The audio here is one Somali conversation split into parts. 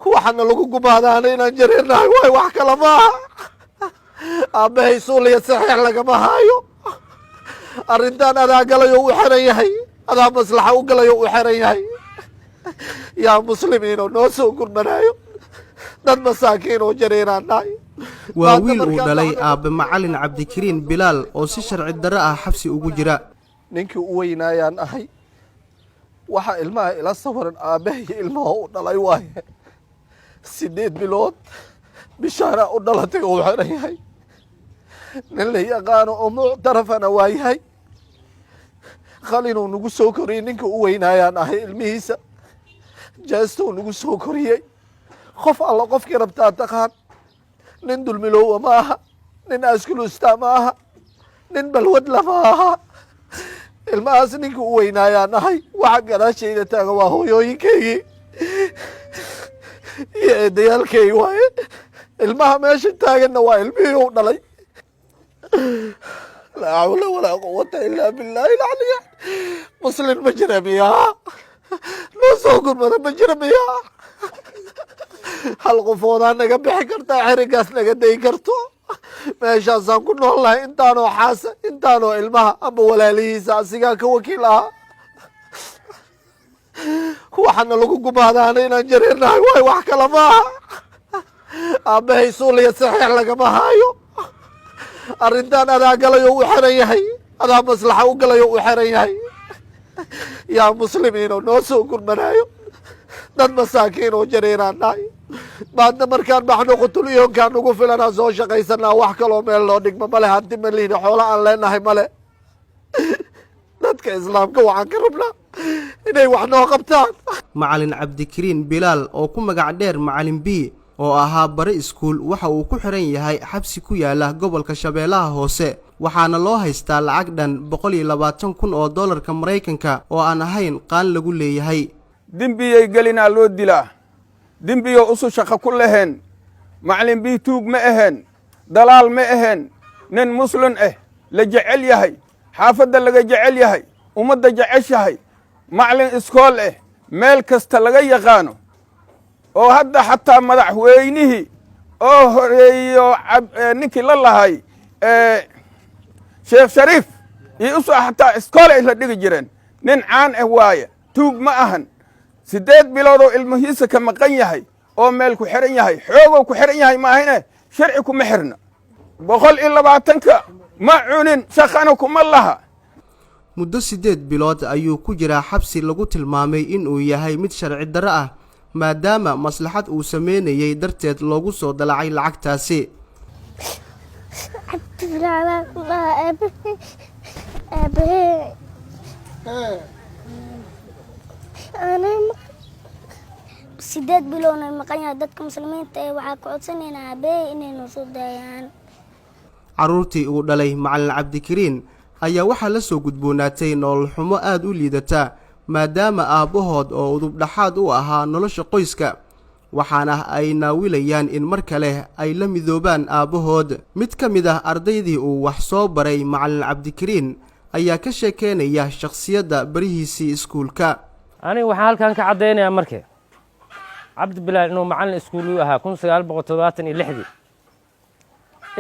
Waxaana lagu gumaadaana inaan jareernahay waay, wax kale maaha. Aabbahay suuliya saxiix lagama haayo. Arrintan adaa galayo u xiran yahay, adaa maslaxa u galayo u xiran yahay. Yaa muslimiinoo noo soo gurmanaayo, dad masaakiin oo jareeraan nahay. Waa wiil uu dhalay aabbe Macalin Cabdikariin Bilaal oo si sharci darro ah xabsi ugu jira. Ninkii u weynaayaan ahay. Waxaa ilmaha ila sawiran aabbahay ilmaha u dhalay waaye. 8 bilood bishaana u dhalatay oo u xiran yahay. Nin la yaqaano oo muctarafana waa yahay. Qalinuu nagu soo koriyey. Ninka u weynaayaan ahay ilmihiisa. Jeestou nagu soo koriyey. Qof alla qofkii rabtaa taqaan. Nin dulmiloowa ma aha, nin askulusta ma aha, nin balwadla ma aha. Ilmahaas ninka u weynaayaan ahay. Waxa gadaashayda taaga waa hooyooyinkaygii iyo eedayaalkaygi waaye. Ilmaha meesha taaganna waa ilmihii u dhalay. Laa xawla walaa quwata ilaa billahi alcaliya. Muslim ma jira miyaa? Noo soo gurmada ma jira miyaa? Hal qofoodaa naga bixi kartaa, xerigaas naga day karto. Meeshaasaan ku nool nahay, intaanoo xaasa, intaanoo ilmaha ama walaalihiisa asigaa ka wakiil ahaa. Waxaana lagu gumaadaana inaan jareernahay waay, wax kale maaha. Aabbahay suuliya saxiix lagama haayo. Arrintan adaa galayo u xiran yahay, adaa maslaxa u galayo u xiran yahay. Yaa muslimiinoo noo soo gurmanaayo, dad masaakiin oo jareeraan nahay. Maadna markaan baxno qutulyoonkaan nagu filanaa, soo shaqaysanaa. Wax kaloo meel loo dhigmo male, hanti ma lihni, xoola aan leenahay male. Dadka islaamka waxaan ka rabnaa inay wax noo qabtaan. Macalin Cabdikariin Bilaal oo ku magac dheer Macalin B oo ahaa bare iskuul waxa uu ku xiran yahay xabsi ku yaala gobolka Shabeellaha Hoose, waxaana loo haystaa lacag dhan 120,000 oo dollarka Maraykanka oo aan ahayn qaan lagu leeyahay. Dembiyay gelinaa loo dilaa, dembiyo usu shaqo ku laheen. Macalin Bii tuug ma aheen, dalaal ma aheen, nin muslin ah, la jecel yahay, xaafadda laga jecel yahay, ummadda jeceshahay, macalin iskool ah, meel kasta laga yaqaano, oo hadda xataa madaxweynihii oo horeeyo ninkii la lahay Sheekh Shariif iyo usu xataa iskool ay la dhigi jireen. Nin caan ah waaye, tuug ma ahan. 8 biloodoo ilmihiisa ka maqan yahay oo meel ku xiran yahay, xoogow ku xiran yahay maahine, sharci kuma xirna. 120-ka ma cunin, shaqana kuma laha. Muddo 8 bilood ayuu ku jiraa xabsi lagu tilmaamay inuu yahay mid sharci darro ah, maadaama maslaxad uu sameynayay darteed loogu soo dalacay lacagtaasi. Cabdibilaal aabahe, aabahe anay 8 biloodna maqan yahay. Dadka muslimiinta ee waxaa ka codsanaynaa aabahe inay noo soo daayaan. Carruurtii uu dhalay Macalin Cabdikariin ayaa waxaa la soo gudboonaatay nolol xumo aada u liidata, maadaama aabbahood oo udubdhaxaad u ahaa nolosha qoyska, waxaana ay naawilayaan in mar kale ay la midoobaan aabbahood. Mid ka mid ah ardaydii uu wax soo baray Macalin Cabdikariin ayaa ka sheekeynaya shakhsiyadda barihiisii iskuulka. Aniga waxaan halkan ka caddaynayaa marke Cabdi Bilaal inuu macallin iskuul u ahaa 1976-dii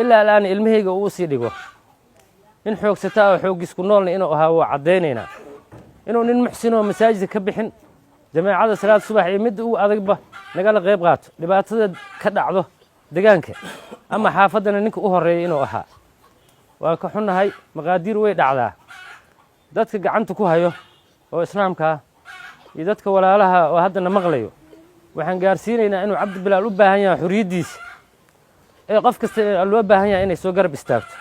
ilaa alaan ilmahayga uu usii dhigo. Nin xoogsataa oo xooggiisku noolna inuu ahaa waa caddaynaynaa. Inuu nin muxsinoo masaajidka ka bixin, jameecada salaad subax iyo midda ugu adagba nagala qayb qaato, dhibaatada ka dhacdo degaanka ama xaafaddana ninka u horreeya inuu ahaa. Waan ka xunnahay, maqaadiir way dhacdaa. Dadka gacanta ku hayo oo islaamkaa iyo dadka walaalaha oo haddana maqlayo, waxaan gaarsiinaynaa inuu Cabdi Bilaal u baahan yahay xorriyaddiisa, ee qof kasta loo baahan yahay inay soo garab istaagto.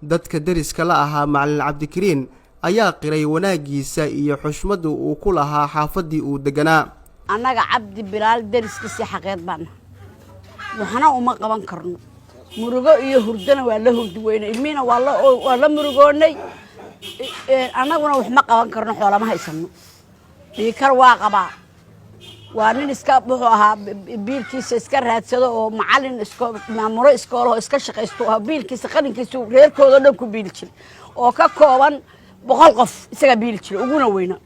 Dadka deriska la ahaa Macalin Cabdikariin ayaa qiray wanaaggiisa iyo xushmadda uu ku lahaa xaafaddii uu deganaa. Annaga Cabdi Bilaal deriskiisii xaqeed baana, waxna uma qaban karno. Murugo iyo hurdana waa la hurdi weynay, ilmihiina waa la murugoonay. Annaguna wax ma qaban karno, xoolama haysano. Dhiikar waa qabaa. Waa nin iska wuxuu ahaa biilkiisa iska raadsado oo macalin isko maamulo iskoolaho iska shaqaysto ahaa. Biilkiisa qalinkiisa reerkooda dhan ku biili jiray oo ka kooban 100 qof isagaa biili jiray uguna weyna.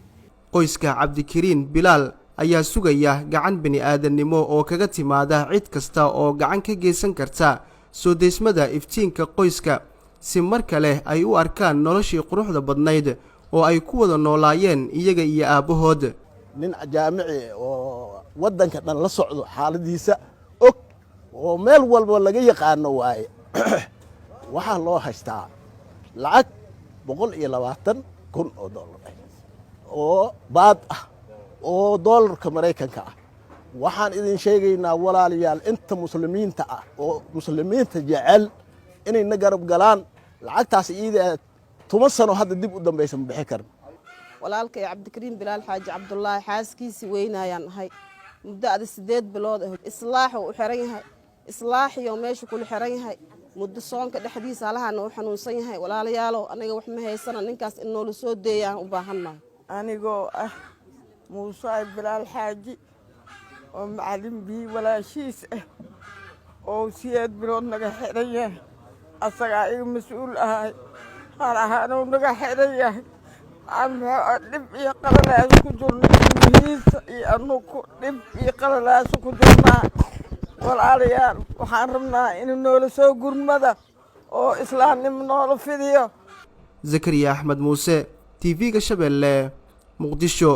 Qoyska Cabdikariin Bilaal ayaa sugaya gacan bini'aadannimo oo kaga timaada cid kasta oo gacan ka geysan karta soo deysmada iftiinka qoyska, si mar kale ay u arkaan noloshii quruxda badnayd oo ay ku wada noolaayeen iyaga iyo aabbahood. Nin jaamici oo waddanka dhan la socdo, xaaladiisa og oo meel walba laga yaqaano waaye. Waxaa loo haystaa lacag 120,000 oo dollar ah oo baad ah oo doolarka Maraykanka ah. Waxaan idin sheegaynaa, walaalayaal, inta Muslimiinta ah oo Muslimiinta jecel inay na garab galaan. Lacagtaas iyada 10 sano hadda dib u dambaysa ma bixi karin. Walaalkay Cabdikariim Bilaal Xaaji Cabdulaahi xaaskiisii weynaayaan ahay. Muddo ada 8 bilood ah islaaxuu u xiran yahay, islaaxiyo meeshu kula xiran yahay muddo soonka dhexdiisa halahana u xanuunsan yahay. Walaalayaalow, aniga wax ma haysana, ninkaas in noola soo deeyaan u baahannahay. Anigoo ah Muuse Bilaal Xaaji oo Macalin Bii walaashiis ah oo 8 bilood naga xiran yahay, asagaa iga mas-uul ahay, har ahaanuu naga xiran yahay. Muxuu dhib iyo qalalaaso ku jirna, ilmihiisa iyo anugu dhib iyo qalalaaso ku jirnaa. Walaalayaal, waxaan rabnaa inuu noola soo gurmada oo islaamnimo noola fidiyo. Zakariya Axmed Muuse, TV-ga Shabeelle, Muqdisho.